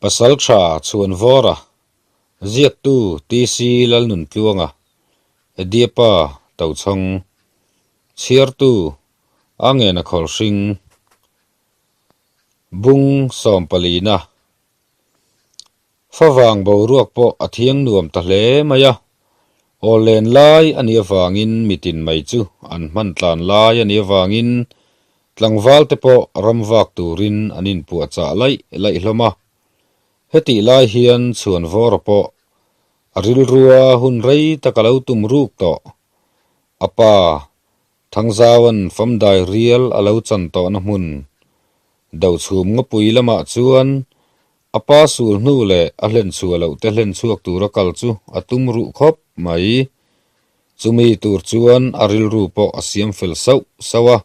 Pasaltha Chhuanvawra, Ziaktu TC Lalnuntluanga, Ediapa Tochhawng, Chhiartu Angena Khawlhring, Bung Sawmpalina. Favang boruak pawh a thiang nuam ta hle mai a, aw len lai a nih avangin mitin mai chu an hman tlan lai a nih avangin tlangval te pawh ram vak turin an inpuahchah laih laih hlawm a. Hetih lai hian Chhuanvawra pawh a rilrua hun rei tak a lo tum ruk tawh. A pa Thangzaua'n famdai rial a lo chan tawhna hmun Dochhum ngawpui lamah chuan A pa sul hnu leh a hlen chhuah loh te hlen chhuak tura kal chu a tum ruh khawp mai. Chumi tur chuan a rilru pawh a siam fel sauh sauh a.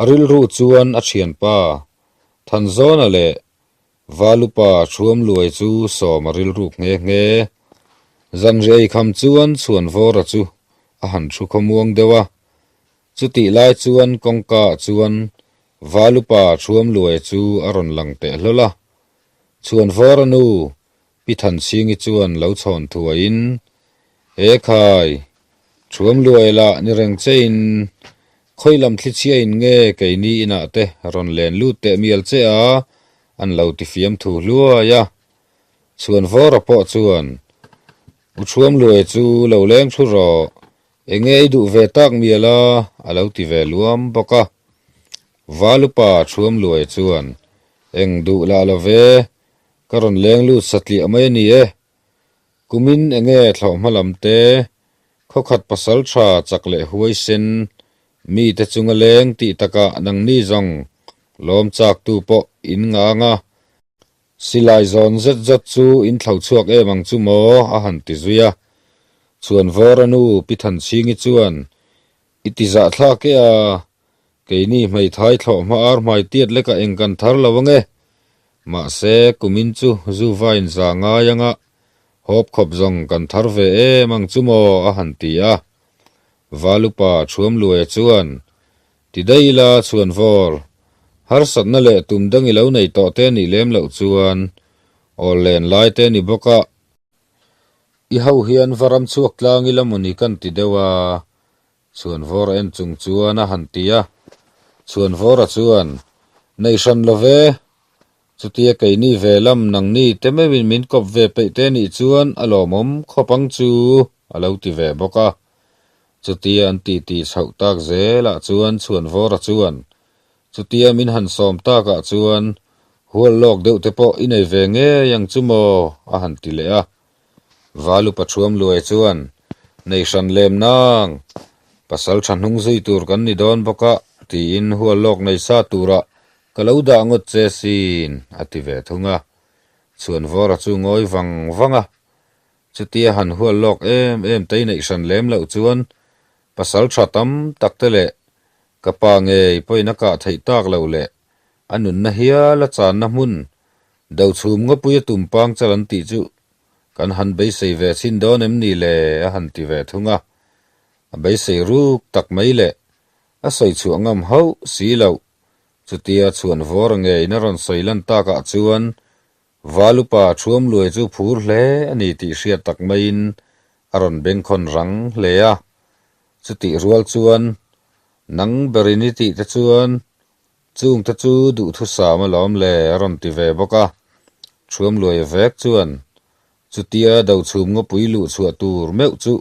A rilru chuan a thianpa Thanzawna leh Valupa Thuamluai chu sawm a rilruk nghe nghe. Zanriai kham chuan Chhuanvawra chu a han thu khawmuang deuh a. Chutih lai chuan kawngka ah chuan Valupa Thuamluaia chu a rawn lang teh hlawl a. Chhuanvawra nu Pi Thanchhingi chuan lo chhawn thuaiin, He khai, Thuamluaia lah ni reng chein khawi lam thlichhiain nge keini inah te rawn len lut teh mial che a, an lo ti fiam thu hluai a. Chhuanvawra pawh chuan, U Thuamluaia chu lo leng thu rawh, Enge i duh ve tak mial a? a lo ti ve luam bawk a. Valupa Thuamluaia chuan, Eng duh lah lo ve, ka rawn leng lut satliah mai a ni e. Kumin enge thlauhma lam te, khawkhat pasal tha chak leh huaisen, mite chunga leng tih takah nangni zawng lawm chaktu pawh in ngang a. Silai zawn zet zet chu in thlo chhuak em ang chu maw? a han ti zui a. Chhuanvawra nu Pi Thanchhingi chuan, I ti zah thlak e a, keini hmeithai thlawh hma ar hmai tiat lekah eng kan thar lo ange. Mahse, kumin chu zu vain za ngai anga hawp khawp zawng kan thar ve em ang chu maw? a han ti a. Valupa Thuamluaia chuan, Ti daih ila Chhuanvawr, harsatna leh tum dang i lo nei tawh te nih lem loh chuan awl len lai te ni bawk a, i ho hian va ram chhuak tlang ila mawni kan ti deuh a, Chhuanvawr en chung chuan a han ti a. Chhuanvawra chuan, Nei hran lo ve, chutia keini ve lam nangni te meuhin min kawp ve peih te nih chuan a lawmawm khawp ang chu, a lo ti ve bawk a. Chutia an titi chhoh tak zelah chuan Chhuanvawra chuan, Chutia min han sawm takah chuan hual lawk deuh te pawh i nei ve ngei ang chu maw? a han ti leh a. Valupa Thuamluai chuan, Nei hran lem nang, pasal tha hnung zui tur kan ni dawn bawk a, tiin hual lawk nei sa turah ka lo dah ngawt che sin, a ti ve thung a. Chhuanvawra chu ngawi vang vang a. Chutia han hual lawk em em tei neih hran lem loh chuan pasal tha tam tak te leh ka pa ngei pawhin a kah theih tak loh leh a nunna hial a channa hmun dochhum ngawpui a tum pang chal an tih chu kan han beisei ve chhin dawn em ni le a han ti ve thung a. A beisei ruk tak mai leh a sawi chhuah ngam hauh si loh. Chutia chhuan vawr ngeiin a rawn sawi lan takah chuan Valupa Thuamluai chu phur hle a ni tih hriat tak maiin a rawn bengkhawn rang hle a. Chutih rual chuan, Nang berin i tih te chuan chung te chu duhthusam alawm le a rawn ti ve bawk a. Thuamluaia vek chuan chutia dochhum ngawpui luh chhuah tur meuh chu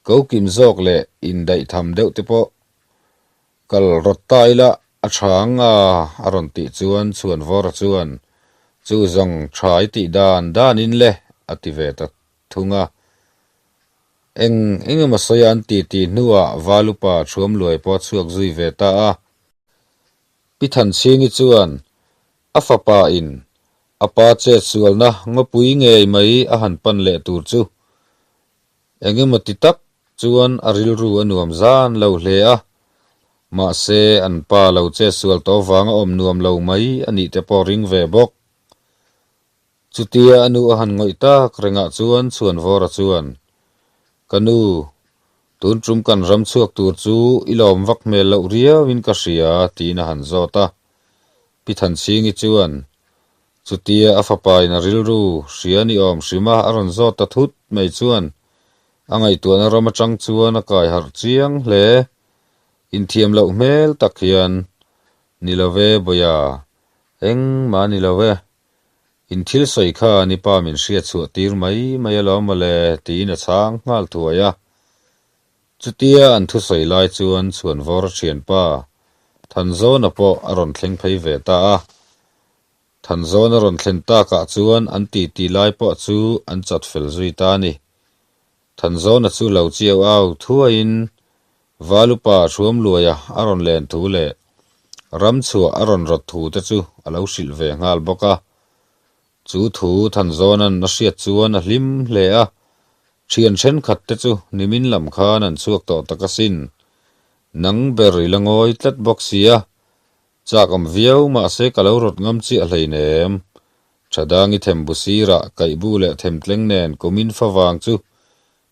ko kim zawk leh indaih tham deuh te pawh Kal rawt ta ila a tha ang a, a rawn tih chuan Chhuanvawra chuan, Chu zawng tha i tih dan dan in le, a ti ve ta thung a. Eng eng emaw sawi a an ti tih hnuah Valupa Thuamluai pawh a chhuak zui ve ta a. Pi Thanchhingi chuan a fapa in a pa chetsualna ngawpui ngei mai a han pan leh tur chu Eng emaw ti tak chuan a rilru a nuam zan lo hle a, mahse an pa lo che sual tawh vanga awm nuam lo mai a nih te pawh ring ve bawk. Chutia a nu a han ngawih tak rengah chuan Chhuanvawra chuan, Ka nu, tun tum kan ram chhuak tur chu i lawm vak hmel loh riauin ka hria, tiin a han zawt a. Pi Thanchhingi chuan, Chutia a fapa in a rilru hria ni awm hrima a rawn zawt ta thut mai chuan a ngaihtuahna ram atang chuan a kai harh chiang hle. Inthiam loh hmel tak hian, Ni lo ve Bawia, engmah ni lo e. In thil sawi kha ni pa min hriat chhuah tir mai mai alawm mawle tiin a chhang nghal thuai a. Chutia an thusawi lai chuan Chhuanvawra thianpa Thanzawna pawh a rawn thleng phei ve ta a. Thanzawna rawn thlen takah chuan an titi lai pawh chu an chat fel zui ta a ni. Thanzawna chu lo chiau au thuaiin Valupa Hruamluaia a rawn len thu leh ramchhuah a rawn rawt thu te chu a lo hrilh ve nghal bawk a. Chu thu Thanzawna'n a hriat chuan a hlim hle a, thian thenkhat te chu nimin lam khan an chhuak tawh tak asin. Nang ber i la ngawi tlat bawk sia, chak awm viau mahse ka lo rawt ngam chiah hleinem. Thadangi thembu sirah kaihbu leh themtleng nen kumin favang chu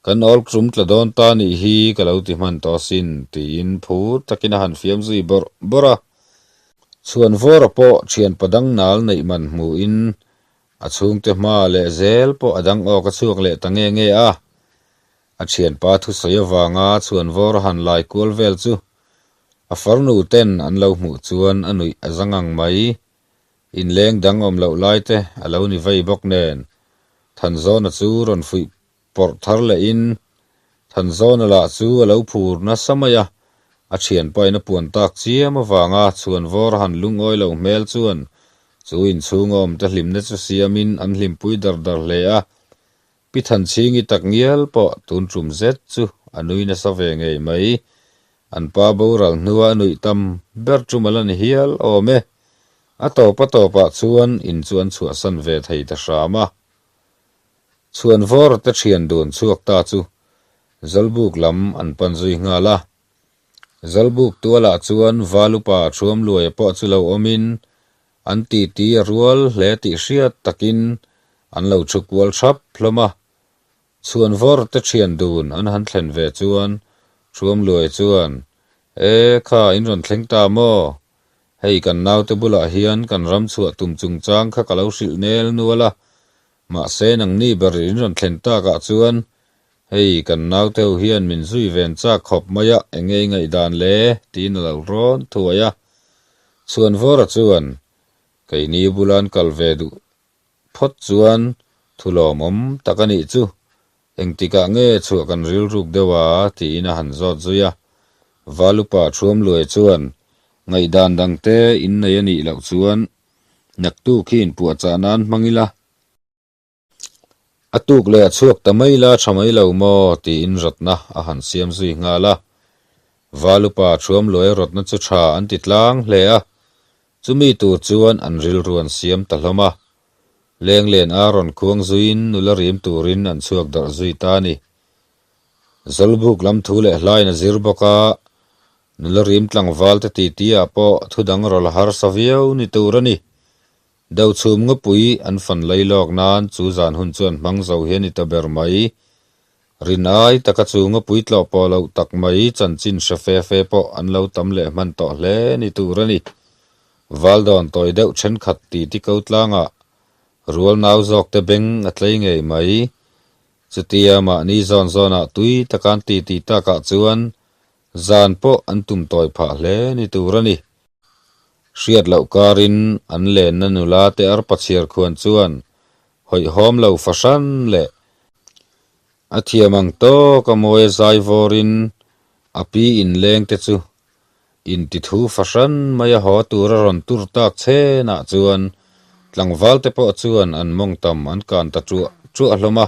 kan awl tum tla dawn ta nih hi ka lo ti hman tawh asin tiin phur takin a han fiam zui bawrh bawrh a. Chhuanvawra pawh thianpa dang nal neih man hmuhin a chhungte hma leh zel pawh a dang awk a chhuak leh ta nge nge a. A thianpa thusawi avanga Chhuanvawra han lai kual vel chu a farnu ten an lo hmuh chuan a nuih a za ngang mai. Inleng dang awm loh lai te a lo ni vei bawk nen Thanzawna chu rawn fuih Pawrh thar lehin Thanzawna lah chu a lo phur nasa mai a, a thianpain a puan tak chiam avanga chhuanvawr han lungawi lo hmel chuan chu inchhunga awmte hlimna chu siamin an hlimpui dar dar hle a. Pi Thanchhingi tak ngial pawh tun tum zet chu a nui nasa ve ngei mai. An pa boral hnua a nuih tam ber tum a la ni hial awm e. A tawp a tawpah chuan in chu an chhuahsan ve thei ta hram a. Chhuanvawr te thian dun chhuak ta chu Zawlbuk lam an pan zui nghal a. Zawlbuk tualah chuan Valupa Thuamluaia pawh chu lo awmin an titi a rual hle tih hriat takin an lo thu kual thap hlawm a. Chhuanvawr te thian dun an han thlen ve chuan Thuamluaia chuan, E kha in rawn thleng ta maw? Hei kan naute bulah hian kan ram chhuah tum chungchang kha ka lo hrilh nel nual a, Mahse nangni ber in rawn thlen takah chuan hei kan naute ho hian min zui ven chak khawp mai a, enge i ngaihdan le? tiin a lo rawn thuai a. Chhuanvawra chuan keini bula an kal ve duh phawt chuan thu lawmawm tak a nih chu, engtikah nge chhuah kan rilruk deuh a? tiin a han zawt zui a. Valupa Thuamluai chuan ngaihdan dangte in nei a nih loh chuan Naktuk hi inpuahchah nan hmang ila, a tuk leh a chhuak ta mai la tha mai lo maw tiin rawtna a han siam zui nghal a. Valupa Thuamluaia rawtna chu tha an ti tlang hle a, chumi tur chuan an rilru an siam ta hlawm a. Lenglen a rawn khuang zuiin nula rim turin an chhuak darh zui ta a ni. Zawlbuk lam thu leh hlain a zir bawk a, Nula rim tlangval te titi ah pawh thu dang rawlh harsa viau ni tur a ni. Dochhum ngawpui an fan lei lawk nan chu zan hun chuan hmang zo hi a ni ta ber mai. Rin ai taka chu ngawpui tlawh pawh loh tak mai chanchin hre fe fe pawh an lo tam leh hman tawh hle ni tur a ni. Valdawn tawi deuh thenkhat titi ko tlangah rual nau zawk te beng a tlei ngei mai. Chutia mahni zawn zawnah tui taka an titi takah chuan Zan pawh an tum tawi phah hle ni tur a ni. Hriat loh karin an lenna nula te arpa chhiar khuan chuan hawihhawm lo fahran leh a thiam ang tawk a mawi a zai vawrin a pi inleng te chu intithu fahran mai a haw tur a rawn tur tak chenah chuan tlangval te pawh chuan an mawngtam an kan ta ṭuah ṭuah hlawm a.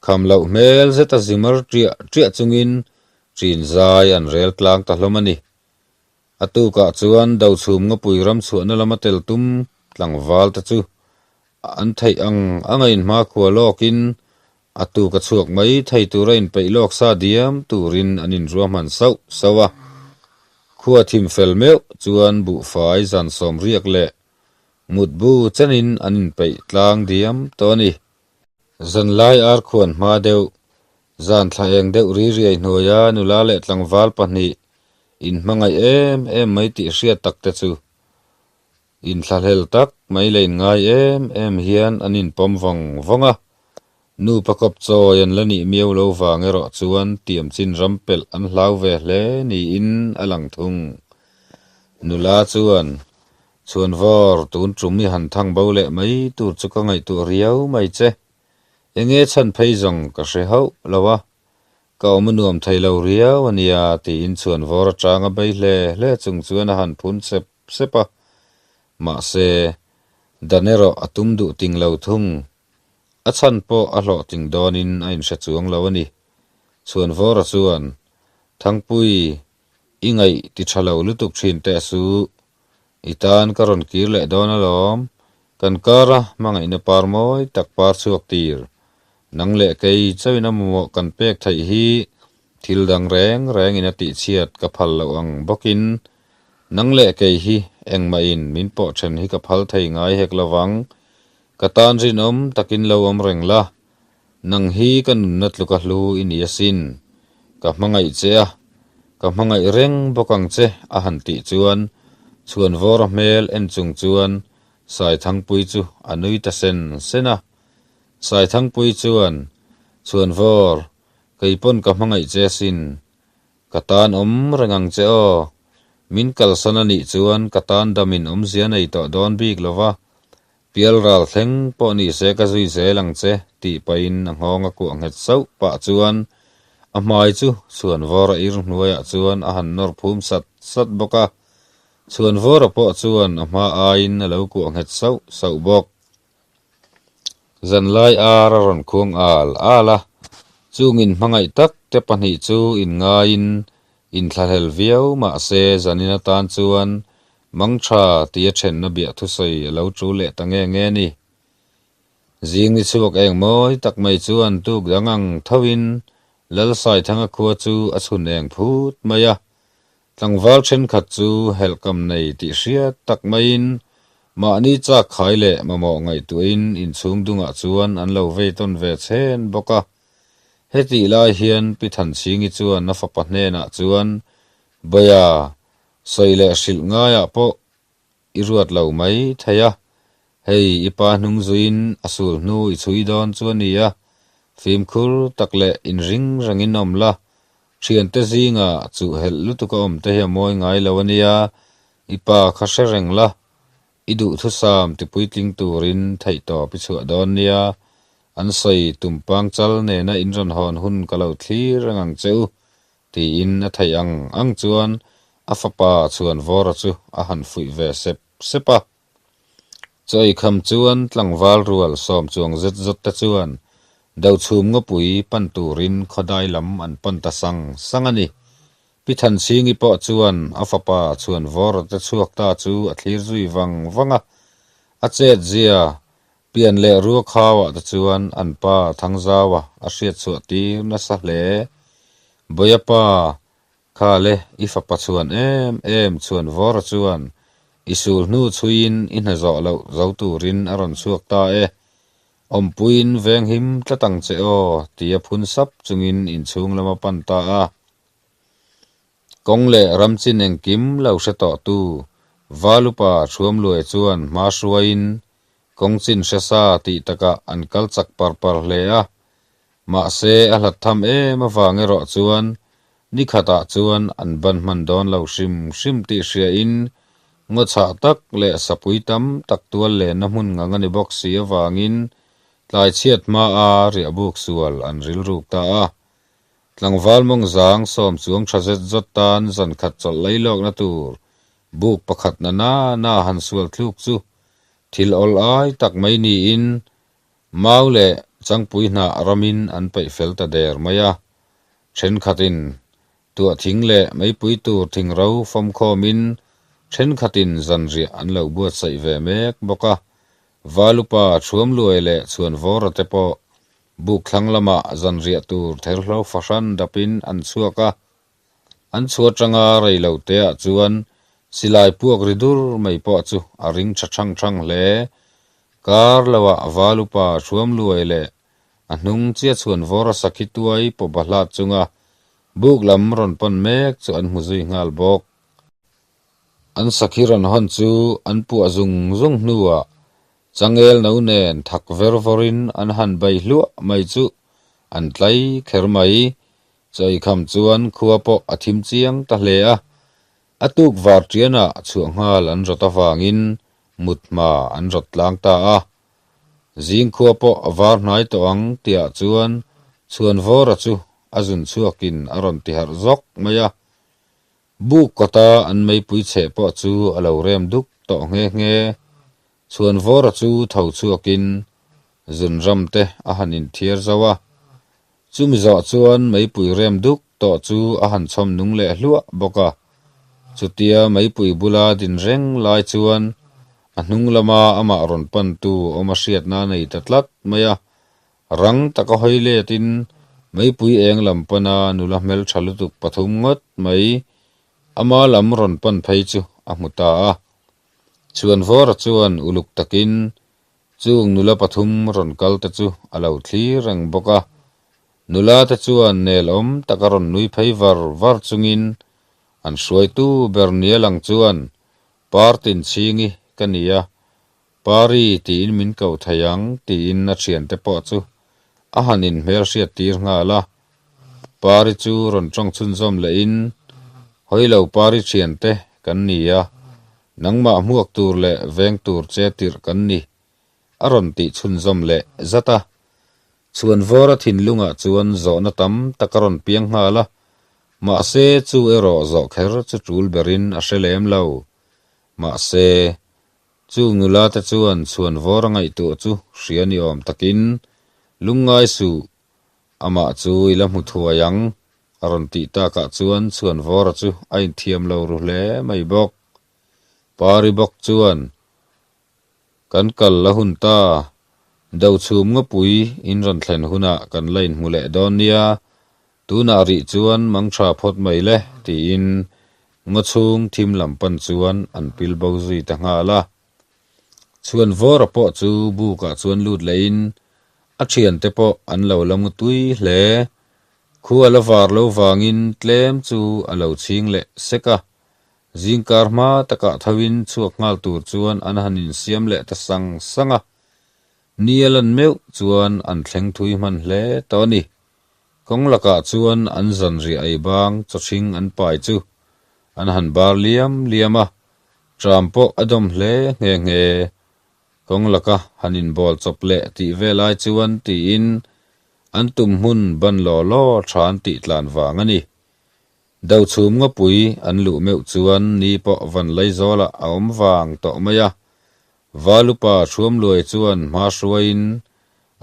Kham loh hmel zeta zimar ṭiah ṭiah chungin ṭin zai an rel tlang ta hlawm a ni. A tukah chuan Dochhum ngawpui ram chhuahna lama tel tum tlangval te chu an theih ang anga inhmakhua lawkin a tuk a chhuak mai thei tura inpeih lawk sa diam turin an inruahman sauh sauh a. Khua thim fel meuh chuan buhfai zan sawm riak leh mutbu chenin an inpeih tlang diam tawh a ni. Zanlai ar khuan hma deuh, zan thla eng deuh ri riai hnuaia nula leh tlangval pahnih inhmangaih em em mai tih hriat tak te chu. Inthlahlel tak mai leh inngai em em hian an inpawm vawng vawng a. Nupa kawp chawi an la nih miau lo vang erawh chuan tiam chin ram pelh an hlau ve hle niin a lang thung. Nula chuan, Chhuanvawr, tun tum i han thang bo leh mai tur chu ka ngaihtuah riau mai che. Enge chhan phei zawng ka hre hauh lo a, ka awm a nuam thei lo riau a nia tiin Chhuanvawr atanga bei hle hle chung chuan a han phun sep sep a. Mahse, dan erawh a tum duh ting lo thung. A chhan pawh a hlawhtling dawnin a inhre chuang lo a ni. Chhuanvawra chuan, Thangpui, i ngaih ti tha lo lutuk thin teh su. I tan ka rawn kir leh dawn alawm. Kan kara hmangaihna par mawi tak par chhuak tir. Nang leh kei chauhin a mamawh kan pek theih hi thil dang reng rengin a tihchhiat ka phal loh ang bawkin nang leh kei hi engmahin min pawh then hi ka phal thei ngai hek lovang. Ka tan rinawm takin lo awm reng la, nang hi ka nunna tluka hlu i ni asin. Ka hmangaih che a, ka hmangaih reng bawk ang che a han tih chuan Chhuanvawra hmel en chung chuan Saithangpui chu a nui ta sen sen a. Saithangpui chuan, Chhuanvawr, kei pawn ka hmangaih che asin. Ka tan awm reng ang che aw. Min kalsan a nih chuan ka tan damin awmzia nei tawh dawn bik lo va, Pialral thleng pawh ni se ka zui zel ang che tih pahin a nghawng a kuah nghet sauh pah chuan a hmai chu Chhuanvawra ir hnuaiah chuan a han nawr phum sat sat bawk a. Chhuanvawra pawh chuan a hma aiin a lo kuah nghet sauh sauh bawk. Zanlai ar a rawn khuang al al a, chungin hmangaih tak te pahnih chu inngaiin inthlahlel viau mah se zanin atan chuan Mangtha tia thenna biah thusawi a lo tul leh ta nge nge ni. Zing ni chhuak eng mawi tak mai chuan tuk dang ang thoin Lalsaithanga khua chu a chhun eng phut mai a. Tlangval thenkhat chu helhkam nei tih hriat tak maiin mahni chak khai leh mamawh ngaihtuahin inchhung dungah chuan an lo vei tawn ve chhen bawk a. Hetih lai hian Pi Thanchhingi chuan a fapa hnenah chuan, Bawia, Sawi leh hrilh ngaiah pawh i ruat lo mai thei a, hei i pa hnung zuiin a sul hnu i chhui dawn chu a ni a, fimkhur tak leh inring rengin awm la, thiante zinga chuh helh lutuk a awm te hi a mawi ngai lo a nia, i pa kha hre reng la, i duhthusam tipuitling turin theihtawp i chhuah dawn nia, an sawi tumpang chal nena inrawn hawn hun ka lo thlir reng ang che u, Tiin a theih ang ang chuan a fapa Chhuanvawra chu a han fuih ve sep sep a. Chawikham chuan tlangval rual sawm chuang zet zawt te chuan Dochhum ngawpui pan turin khawdai lam an pan ta sang sang a ni. Pi Thanchhingi pawh chuan a fapa Chhuanvawra te chhuak ta chu a thlir zui vang vang a, a chet zia Pian leh Ruakhauah te chuan an pa Thangzaua a hriat chhuah tir nasa hle. Bawia pa, Kha le, i fapa chhuan em em chhuan Vawra chuan i sul hnu chhuiin i hna zawh loh zo turin a rawn chhuak ta e. Awmpuiin veng him tlat ang che aw, tia phun sap chungin inchhung lam a pan ta a. Kawng leh ram chin engkim lo hre tawhtu Valupa Thuamluai chuan hma hruaiin kawng chin hre sa tih takah an kal chak par par hle a. Mahse a hlat tham em avang erawh chuan ni khatah chuan an ban hman dawn lo hrim hrim tih hriain ngaw chhah tak leh sapui tam tak tual lenna hmun ngang a ni bawk si avangin tlai chhiat hmaa riahbuk sual an rilruk ta a. Tlangval mawngzang sawm chuang tha zet zawt tan zan khat chawlh lei lawkna tur buk pakhat na na na han sual thluk chu thil awl ai tak mai niin mau leh changpui hnah ramin an peih fel ta der mai a. Thenkhatin tuah thing leh meipui tur thing ro fawmkhawmin thenkhatin zanriah an lo buatsaih ve mek bawk a. Valupa Thuamluai leh Chhuanvawra te pawh Buk thlang lamah zanriah tur therhlo fahran dapin an chhuak a, an chhuah atanga rei lo teah chuan silai puak ri dur mai pawh chu a ring tha thang thang hle. Kar loah val upa hruam luai leh a hnung chiah chhuan vawr a sakhi tuai pawh bahlat chunga buk lam rawn pan mek chu an hmu zui nghal bawk. An sakhi rawn hawn chu an puah zung zung hnuah changel no nen thak ver vawrin an han bei hluah mai chu an tlai kher mai. Chawikham chuan khua pawh a thim chiang ta hle a, a tuk var ṭianah chhuah nghal an rawt avangin mut hma an rawt tlang ta a. Zingkhua pawh a var hnai tawh ang tihah chuan Chhuanvawra chu a zun chhuakin a rawn ti harh zawk mai a. Buk kawta an meipui chheh pawh chu a lo rem duk tawh nghe nghe. Chhuanvawra chu tho chhuakin zunram te a han inthiar zo a. Chumi zawh chuan meipui rem duk tawh chu a han chhawm nung leh hluah bawk a. Chutia meipui bula din reng lai chuan a hnung lama amah rawn pantu awm a hriatna a nei ta tlat mai a. Rang taka hawi letin meipui eng lam pana nula hmeltha lutuk pathum ngawt mai ama lam rawn pan phei chu a hmu ta a. Chhuanvawra chuan uluk takin Chung nula pathum rawn kal te chu a lo thlir reng bawk a, nula te chuan nel awm taka rawn nui phei var var chungin an hruaitu ber nia lang chuan Partin chhingi ka ni a, Pari tiin min ko thei ang tiin a thiante pawh chu a han inhmelhriat tir nghal a. Pari chu rawn tawng chhunzawm lehin Hawilo Pari thiante kan ni a, Nangmah hmuak tur leh veng tur che tirh kan ni, a rawn tih chhunzawm leh zat a. Chhuanvawra thinlungah chuan zawhna tam tak a rawn piang nghal a, mahse chu erawh zawh kher chu tul berin a hre lem lo. Mahse, chu nula te chuan chhuanvawra ngaihtuah chu hria ni awm takin, Lungngai suh, Amah chu i la hmu thuai ang, a rawn tih takah chuan Chhuanvawra chu a inthiam lo ru hle mai bawk. Pari bawk chuan, Kan kal la hun ta, Dochhum ngawpui in rawn thlen hunah kan la inhmu leh dawn nia, tunah rih chuan mang tha phawt mai le, tiin ngaw chhung thim lam pan chuan an pil bo zui ta nghal a. Chhuanvawra pawh chu bukah chuan lut lehin a thiante pawh an lo la mu tui hle. Khua la var lo vangin tlem chu a lo chhing leh sek a, zingkar hma takah thoin chhuak nghal tur chuan an han insiam leh ta sang sang a. Ni a lan meuh chuan an thleng thui hman hle tawh a ni. Kawng lakah chuan an zanriah ei bang chawhring an pai chu an han bar liam liam a, Tram pawh a dawm hle nghe nghe. Kawng laka han inbawl chawp leh tih ve lai chuan tiin an tum hmun ban law law tha an tih tlan vang a ni. Dochhum ngawpui an luh meuh chuan ni pawh van Laizawlah a awm vang tawh mai a. Valupa Thuamluai chuan hma hruaiin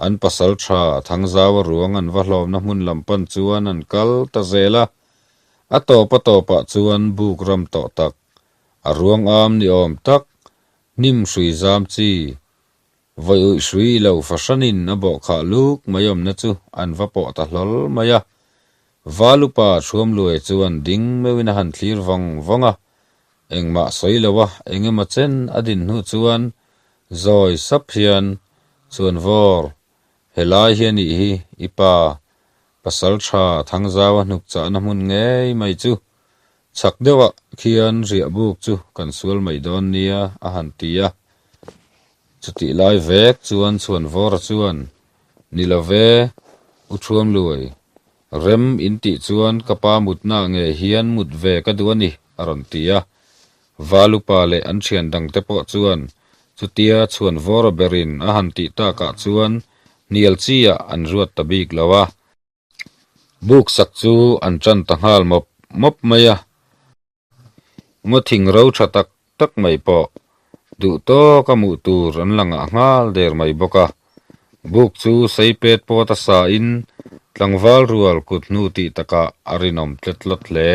an pasal tha Thangzaua ruang an va hlawmna hmun lam pan chuan an kal ta zel a. A tawp a tawpah chuan buk ram tawh tak, a ruang am ni awm tak, hnim hrui zam chi, vawi uih hrui lo fahranin a bawh khah luk mai awmna chu an va pawh ta hlawl mai a. Valupa Thuamluai chuan ding meuhin a han thlir vawng vawng a, engmah sawi lo a engemaw chen a din hnu chuan zawi sap hian Chuanvawr, helai hi a nih hi i pa, Pasal tha Thangzaua hnuk chahna hmun ngei mai chu chhak deuhah khian riah buk chu kan sual mai dawn nia a han ti a. Chutih lai vek chuan Chhuanvawra chuan, Ni lo ve, U Thuamluai, rem in tih chuan ka pa mutnaah ngei hian mut ve ka duh a ni a rawn ti a. Valupa leh an thian dangte pawh chuan chutia Chhuanvawra berin a han tih takah chuan hnial chi-ah an ruat ta bik lo a. Buk sak chu an tan ta nghal mawp mawp mai a. Ngaw thing ro tha tak tak mai pawh duh tawka hmuh tur an la ngah nghal der mai bawk a. Buk chu sei pet pawt a sa in tlangval rual kut hnu tih takah a rinawm tlet hlawt hle.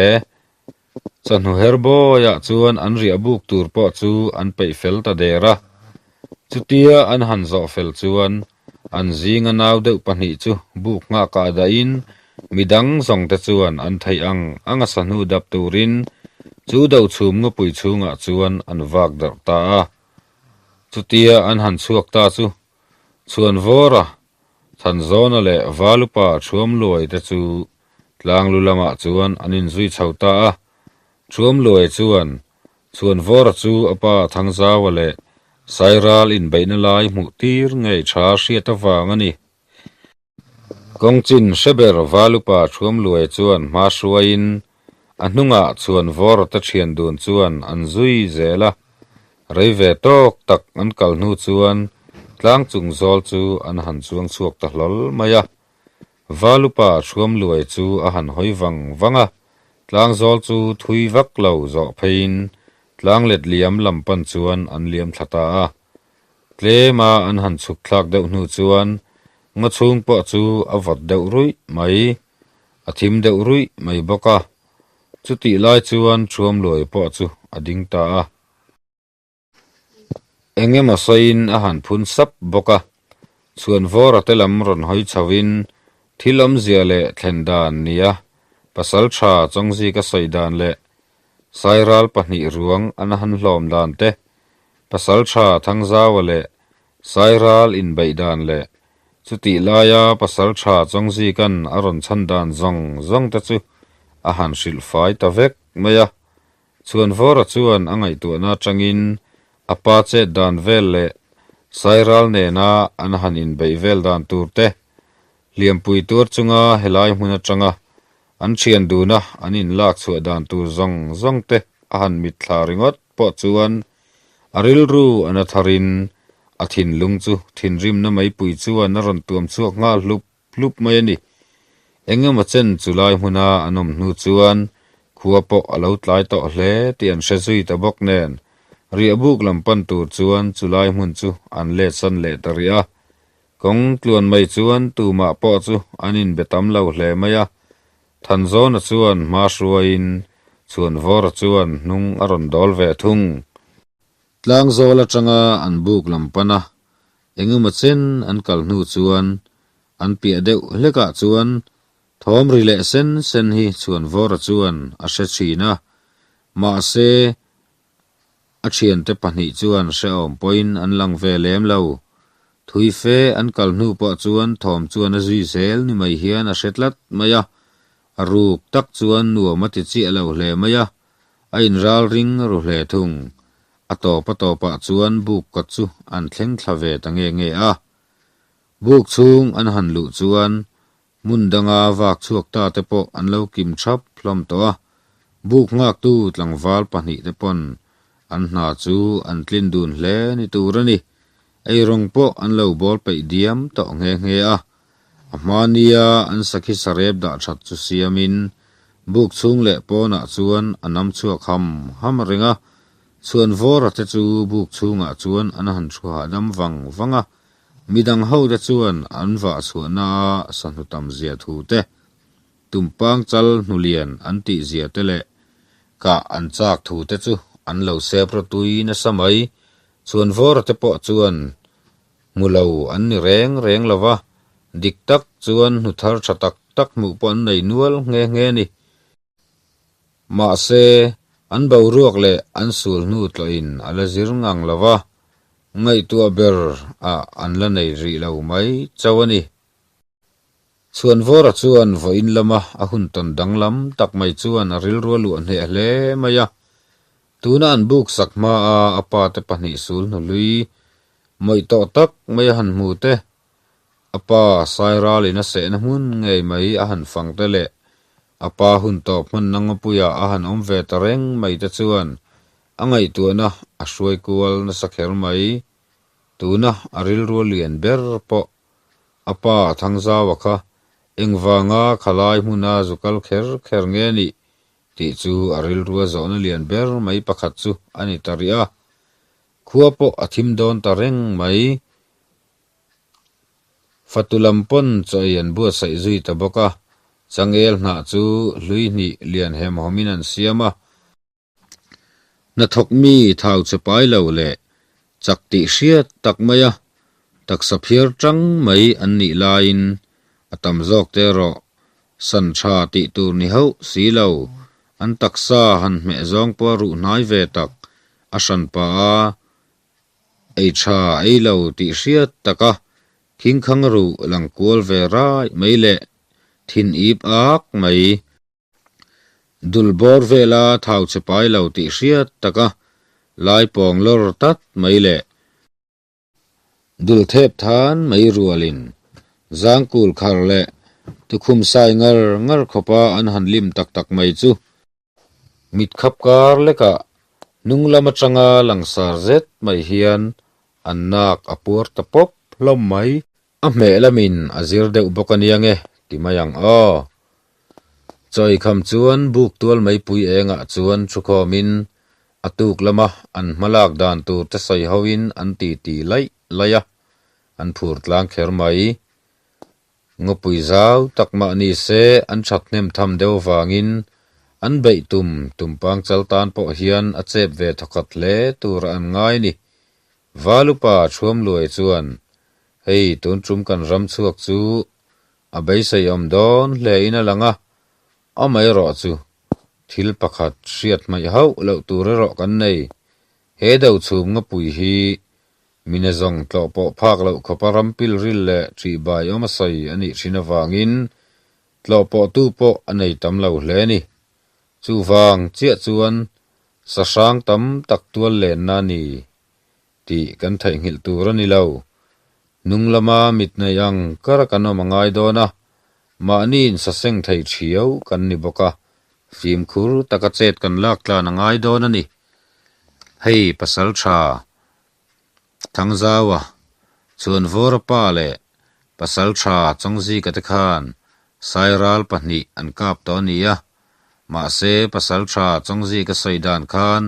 Chawhnu her bawiah chuan an riah buk tur pawh chu an peih fel ta der a. Chutia an han zawh fel chuan an zinga nau deuh pahnih chu buk nghakah dahin midang zawng te chuan an theih ang anga sahnu dap turin chu dochhum ngawpui chhungah chuan an vak darh ta a. Chutia an han chhuak ta chu Chhuanvawra, Thanzawna leh Valupa Thuamluai te chu Tlanglu lamah chuan an inzui chho ta a, Thuamluai chuan. Chhuanvawra chu a pa Thangzaua leh Sairal inbeihna lai hmuh tir ngei tha hriat avang a ni. Kawngchin hreber Valupa Thuamluaia chuan hma hruaiin a hnungah Chhuanvawra te thian dun chuan an zui zel a. Rei ve tawk tak an kal hnu chuan tlang chung zawl chu an han chuang chhuak ta hlawl mai a. Valupa Thuamluaia chu a han hawi vang vang a, tlangzawl chu thui vak lo zawh pheiin tlang let liam lam pan chuan an liam thla ta a. Tlema an han chhuk thlak deuh hnu chuan ngaw chhung pawh chu a vawt deuh ruih mai, a thim deuh ruih mai bawk a. Chutih lai chuan Thuamluai pawh chu a ding ta a. Eng emaw sawiin a han phun sap bawk a. Chhuanvawra te lam rawn hawi chhoin thil awmzia leh thlen dan nia pasal tha Chawngzika sawi dan leh Sairal pahnih ruang an han hlawm dan te, pasal tha Thangzaua leh Sairal inbeih dan leh chutih laia pasal tha Chawngzika'n a rawn chhan dan zawng zawng te chu a han hrilh fai ta vek mai a. Chhuanvawra chuan a ngaihtuahna atangin a pa chet dan vel leh Sairal nena an han inbeih vel dan tur te, hliampui tuar chunga helai hmun atanga an thian duna an inlak chhuah dan tur zawng zawng te a han mitthla ringawt pawh chuan a rilru a na tharin a thinlung chu thinrimna meipui chuan a rawn tuam chhuak nghal hlup hlup mai a ni. Eng emaw chen chu lai hmuna an awm hnu chuan khua pawh a lo tlai tawh hle tih an hre zui ta bawk nen, riahbuk lam pan tur chuan chu lai hmun chu an let san leh ta rih a. Kawng tluan mai chuan tumah pawh chu an inbe tam lo hle mai a, Thanzawna chuan hma hruaiin Chhuanvawra chuan hnung a rawn dawl ve thung. Tlangzawl atanga an buk lam pan a, Engemaw chen an kal hnu chuan an piah deuh hlekah chuan thawm ri leh sen sen hi Chhuanvawra chuan a hre thin a, mahse a thiante pahnih chuan hrehawm pawhin an lang ve lem lo. Thui fe an kal hnu pawh chuan thawm chuan a zui zel ni mai hian a hre tlat mai a, a ruk tak chuan nuam a ti chiah lo hle mai a, a inral ring ru hle thung. A tawp a tawpah chuan buk kawt chu an thleng thla ve ta nge nge a. Buk chhung an han luh chuan hmun danga vak chhuak ta te pawh an lo kim thap hlawm tawh a. Buk nghaktu tlangval pahnih te pawn an hna chu an tlin dun hle ni tur a ni. Eirawng pawh an lo bawl peih diam tawh nghe nghe a. A hmania an sakhi sarep dah that chu siamin buk chhung leh pawnah chuan a nam chhuak ham ham reng a, chhuanvawra te chu buk chhungah chuan an han thu hahdam vang vang a, midang ho te chuan an vah chhuahna a sahnu tam zia thu te, tumpang chal hnulian an tih zia te leh kah an chak thu te chu an lo sep rawtui nasa mai, chhuanvawra te pawh chuan Hmu lo an ni reng reng lo va, dik tak chuan hnu thar tha tak tak hmuh pawh an nei nual nghe nghe a ni. Mahse, an boruak leh an sul hnu tlawhin a la zir ngang lo va, ngaihtuah ber ah an la nei rih lo mai chauh a ni. Chhuanvawra chuan vawiin lama a hun tawn danglam tak mai chuan a rilru a luah hneh hle mai a. Tuna an buk sak hmaa a pa te pahnih sul hnuhlui mawih tawh tak mai a han hmu te, a pa Sairalin a sehna hmun ngei mai a han fang te leh a pa hun tawp hmanna ngawpuia a han awm ve ta reng mai te chuan a ngaihtuahna a hruai kual nasa kher mai. Tuna a rilru lian ber pawh A pa Thangzaua kha engvanga khalai hmuna zu kal kher kher nge nih tih chu a rilrua zawhna lian ber mai pakhat chu a ni ta rih a. Khua pawh a thim dawn ta reng mai. Fatu lam pawn chaw ei an buatsaih zui ta bawk a, changel hnah chu hlui hnih lian hemhawmin an siam a. Hnathawk mi thau che pai lo leh chak tih hriat tak mai a, taksa phiar tang mai an nih laiin a tam zawk te erawh san tha tih tur ni hauh si lo, an taksa han hmeh zawng pawh a ruh hnai ve tak, a hran pah a, ei tha ei lo tih hriat tak a, khingkhang ruh lang kual ve raih mai leh thin ip ak mai. Dul bawr vela thau che pai lo tih hriat taka. Lai pawng lawr tat mai leh dul thep than mai rualin zangkul khar leh tukhum sai ngar ngar khawpa an han lim tak tak mai chu mit khap kar lekah hnung lam atanga langsar zet mai hian an nak a puar ta pawp hlawm mai. A hmeh lamin a zir deuh bawk a nia nge ti mai ang aw. Chawi kham chuan buk tual meipui engah chuan thukhawmin a tuk lama an hmalak dan tur te sawi hoin an titi laih laih a, an phur tlang kher mai. Ngawpui zau tak mah ni se an that hnem tham deuh vangin an beih tum tumpang chal tan pawh hian a chep ve thawkhat hle tur an ngai ni. Valupa Thuamluai chuan, Hei tun tum kan ram chhuak chu a beisei awm dawn hle in a lang a, amaherawh chu thil pakhat hriat hmaih hauh loh tur erawh kan nei. He do chhum ngapui hi mina zawng tlawh pawh phak loh khawpa ram pilril leh ṭihbai awm a sawi a nih ṭhin avangin tlawh pawhtu pawh a nei tam lo hle a ni. Chuvang chiah chuan sahrang tam tak tual lenna a ni tih kan theihnghilh tur a ni lo. Hnung lama mit nei ang kar a kan awm a ngai dawn a, mahni insaseng thei thiau kan ni bawk a, fimkhur taka chet kan lak tlan a ngai dawn a ni. Hei pasal tha Thangzaua, Chhuanvawra pa leh pasal tha Chawngzika te khan Sairal pahnih an kap tawh a ni a, mahse pasal tha Chawngzika sawi dan khan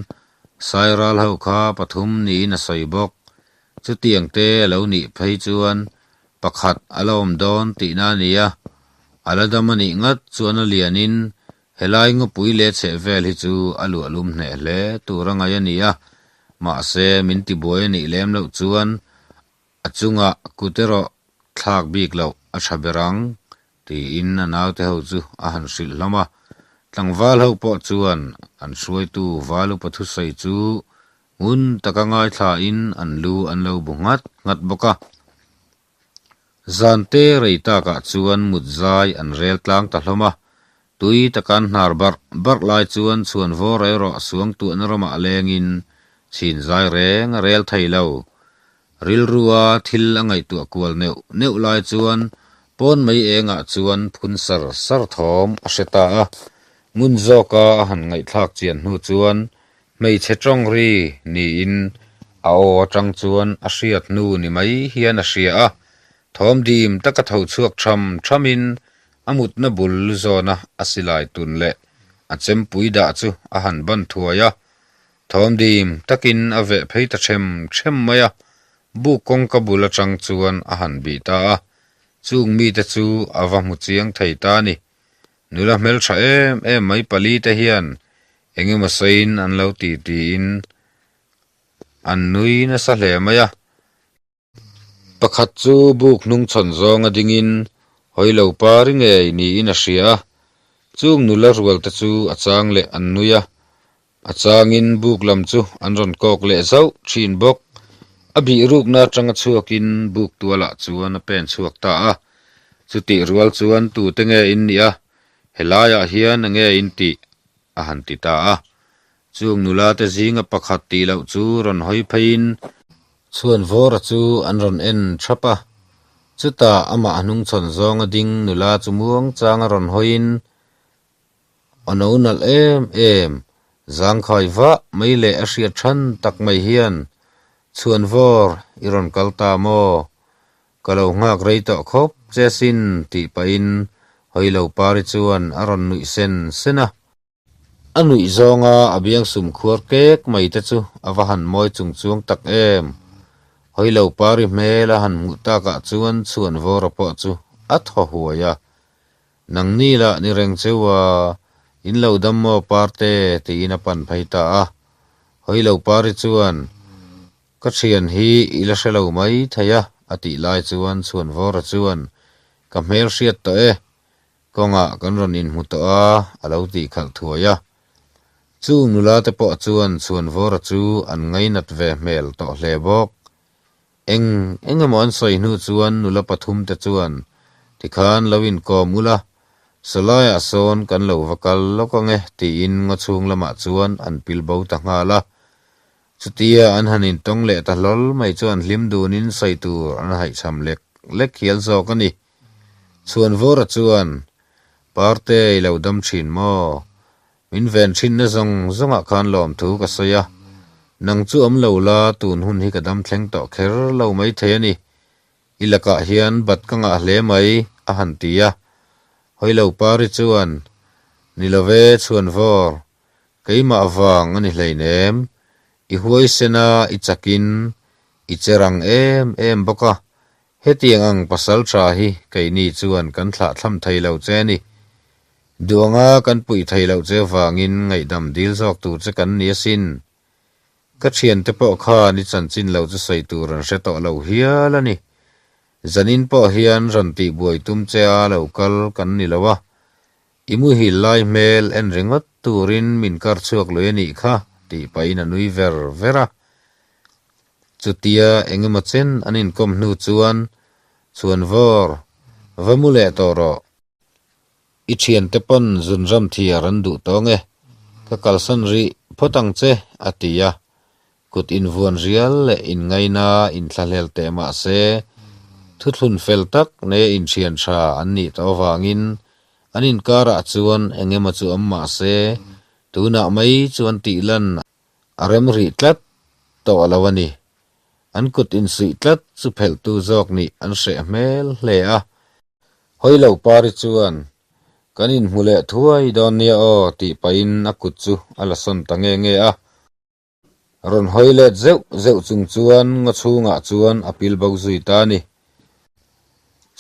Sairal ho kha pathum niin a sawi bawk. Chutiang te a lo nih phei chuan pakhat a la awm dawn tihna a ni a, a la dam a nih ngat chuan a lianin Helai ngawpui leh chheh vel hi chu a luahlum hneh hle tur a ngaih a ni a, mahse min tibuai a nih lem loh chuan a chungah kut erawh thlak bik loh a tha ber ang, tiin a naute ho chu a han hrilh hlawm a. Tlangval ho pawh chuan an hruaitu val upa thusawi chu ngun taka ngaithlain an lu an lo bu nghat nghat bawk a. Zante rei takah chuan mut zai an rel tlang ta hlawm a, tui taka an hnar barh barh lai chuan chhuan vawr erawh suangtuahna ramah lengin chhin zai reng a rel thei lo. Rilrua thil a ngaihtuah kual neuh neuh lai chuan pawn mai engah chuan phun sar sar thawm a hre ta a, ngun zawka a han ngaihthlak chian hnu chuan Hmeichhe tawng ri niin a aw atang chuan a hriat hnu ni mai hian a hria a, thawm dim taka tho chhuak tham thamin a mutna bul zawna a silai tun leh a chempui dah chu a han ban thuai a, thawm dim takin a veh phei ta them them mai a, buk kawngka bul atang chuan a han bih ta a, chung mite chu a va hmu chiang thei ta a ni. Nula hmeltha em em mai pali te hian eng emaw sawiin an lo ti tiin an nui nasa hle mai a. Pakhat chu buk hnung chhawn zawnga dingin hawi lo pari ngei niin a hria a, chung nula rual te chu a chang leh an nui a, A changin buk lam chu an rawn kawk leh zauh thin bawk. A bih rukna atanga chhuakin buk tualah chuan a pen chhuak ta a. Chutih rual chuan tute nge in nih a, helaiah hian a nge in tih? a han ti ta a. Chung nula te zinga pakhat tih loh chu rawn hawi pheiin Chhuanvawra chu an rawn en thap a. Chutah amah hnungchhawn zawnga ding nula chu muangchanga rawn hawiin A no nalh em em, zangkhai vah mai leh a hriat than tak mai hian, Chhuanvawr, i rawn kal ta maw? Ka lo nghak rei tawh khawp che sin, tih pahin Hawilo Pari chuan a rawn nuih sen sen a. A nuih zawnga a biangsum khuar kek mai te chu a va han mawi chung chuang tak em. Hawilo Pari hmel a han hmuh takah chuan Chhuanvawra pawh chu a thaw huai a. Nangni lah ni reng cheu a, in lo dam maw Parte? tiin a pan phei ta a. Hawilo Pari chuan, Ka thian hi i la hre lo mai thei a, a tih lai chuan Chhuanvawra chuan, Ka hmel hriat tawh e, kawngah kan rawn inhmu tawh a, a lo tih khalh thuai a. Chung nula te pawh chuan Chhuanvawra chu an ngainat ve hmel tawh hle bawk. Eng eng emaw an sawi hnu chuan nula pathum te chuan tikhan lo inkawm ula, sawlaiah sawn kan lo va kal lawk ang e tiin ngaw chhung lamah chuan an pil bo ta nghal a. Chutia an han intawng leh ta hlawl mai chuan hlim dunin sawi tur an haihchham lek lek hial zawk a ni. Chhuanvawra chuan, Parte i lo dam thin maw? Min ven thinna zawng zawngah khan lawmthu ka sawi a, nang chu awm lo la tun hun hi ka dam thleng tawh kher lo maithei a ni. I lakah hian bat ka ngah hle mai, a han ti a. Hawilo Pari chuan, Ni lo ve, Chhuanvawr, keimah vang a ni hleinem. I huaisen a, i chakin, i che rang em em bawk a. Hetiang ang pasal tha hi keini chuan kan thlahthlam thei lo che a ni. Duanga kan puih thei loh che vangin ngaihdam dil zawk tur che kan ni asin. Ka thiante pawh khan i chanchin lo chu sawi tur an hre tawh lo hial a ni. Zanin pawh hian rawn tihbuai tum che a lo kal kan ni lo a, i muhil lai hmel en ringawt turin min kar chhuak lui a nih kha tih pahin a nui ver ver a. Chutia eng emaw chen an inkawm hnu chuan Chhuanvawr, va mu leh tawh rawh. I thiante pawn zunram thiar an duh tawng e, ka kalsan rih phawt ang che, a ti a. Kut invuan rial leh inngaina inthlahlel teh mah se, thuthlun fel tak neia inthian tha an nih tawh avangin an inkarah chuan eng emaw chu awm mah se, tunah mai chuan tihlan a rem rih tlat tawh lo a ni. An kut insuih tlat chu phelhtu zawk nih an hreh hmel hle a. Hawilo Pari chuan, Kan inhmu leh thuai dawn nia aw tih pahin a kut chu a la sawn ta nge nge a. Rawn hawi let zeuh zeuh chung chuan ngaw chhungah chuan a pil bo zui ta a ni.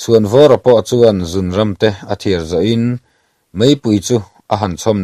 Chhuanvawra pawh chuan zunram te a thiar zawhin meipui chu a han chhawm.